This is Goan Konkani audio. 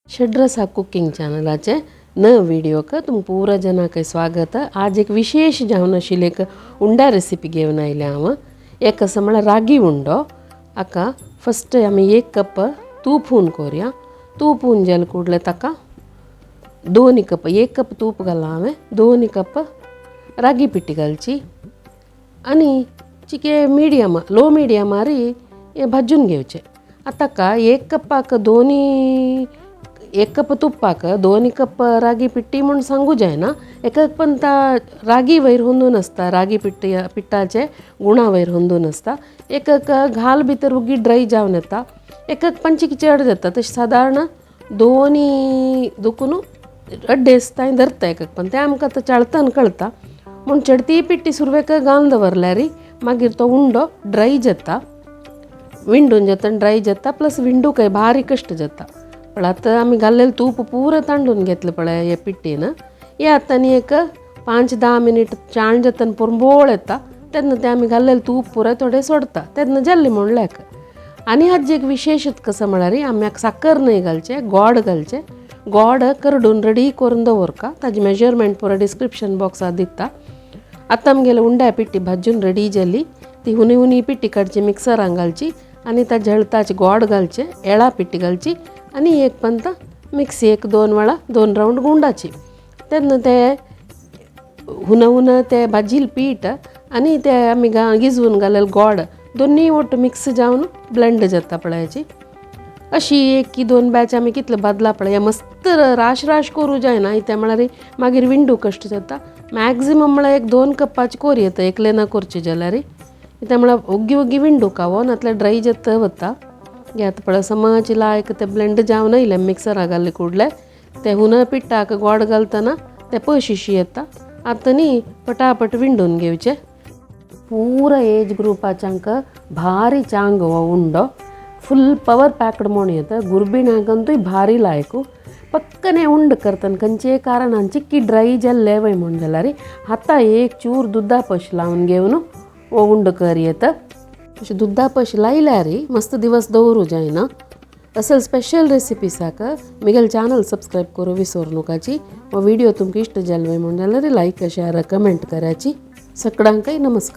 षड्रसा कुकिंग चॅनलाचे नव व्हिडिओक तुमकां पुरा जनाक स्वागत. आज एक विशेष जावन आशिल्ली एक उंडा रेसिपी घेवन आयल्या हांव. एक आसा म्हळ्यार रागी उंडो. हाका फस्ट आमी 1 कप तूप हून करुया. तूप हून जाले कूडले ताका 2 कप, 1 कप तूप घाला हांवें, 2 कप रागी पिठी घालची आनी चिके मिडियम लो मिडियमार हें भाजून घेवचें. आतां ताका 1 कपाक 2, 1 कप तुपाक 2 कप रागी पिट्टी म्हूण सांगू जायना. एक एक पण ता रागी वयर होंदून आसता, रागी पिट्टी पिट्टाचे गुणा वयर होंदून आसता. एक एक घाल भितर उगी ड्राय जावन येता, एक एक पंचिक चड जाता. तशें सादारण 2 दुकून अड्डेस तांय धरता एक एक पण तें आमकां आतां चाळतान कळटा. म्हूण चडती पिट्टी सुरवेक घालून दवरल्यार मागीर तो उंडो ड्राय जाता, विंडून जाता, ड्राय जाता, प्लस विंडूकय भारी कश्ट जाता. पण आतां आमी घाल्लेलें तूप पुरो तांडून घेतलें पळय हे पिट्टीन. हे आतां आनी एक 5-10 मिनीट चाण जाता, पोरंबोळ येता तेन्ना तें आमी घाल्लेलें तूप पुराय थोडें सोडता, तेन्ना जाल्लें म्हूण लेख. आनी हाजी एक विशेशत कसो म्हळ्यार आमी साकर न्हय घालचें, गोड घालचें. गोड करडून रेडी करून दवरका, ताजें मेजरमेंट पुरो डिस्क्रिप्शन बॉक्सार दिता. आतां आमगेले उंड्या पिट्टी भाजून रेडी जाली. ती हुनी हुनी पिट्टी काडची, मिक्सरान घालची आनी ताजे हळताचे गोड घालचें, एळा पिट्टी घालची आनी एक पंत मिक्सी 1-2 वेळा 2 रावंड गुंडाची. तेन्ना ते हुन हुन ते भाजिल्लें पीठ आनी ते आमी गिजवून घालेलें गोड दोनूय ಒಟ್ಟು मिक्स जावन ब्लेंड जाता पळयाची. अशी 1 की 2 बॅच आमी कितले भाजला पळय, मस्त राश राश करूं जायना, कित्याक म्हळ्यार मागीर विंडू कश्ट जाता. मॅक्झिमम म्हळ्यार 1-2 कप्पाची कोर येता एकले ना करचे जाल्यार, कित्याक म्हळ्यार ओग्गी ओग्गी विंडू कावो नातल्यार ड्राय जाता वता. आतां पळय समज लायक ते ब्लेंड जावन येयलें मिक्सरा घाल्ले कुडले ते हुन पिट्टाक गोड घालतना ते पशिशी येता. आतां न्ही पटापट विंडून घेवचें. पूरा एज ग्रुपाच्यांक भारी चांग हो उंडो, फुल पवर पॅक्ड म्हूण येता. गुर्बिण्यांकूय भारी लायकू. पक्कने उंड करतना खंयचे कारणान चिक्की ड्राय जाल्ले वय म्हूण जाल्यार आतां 1 चूर दुदा पश लावन घेवन हो उंड कर येता. अशें दुदा पश लायल्यार मस्त दिवस दवरूं जायना. असल स्पेशल रेसिपीसाक म्हगेलें चॅनल सबस्क्रायब करूं विसरू नकाची. हो व्हिडिओ तुमकां इश्ट जालो म्हूण जाल्यार लायक, शेअर, कमेंट कराची. सगळ्यांकय नमस्कार.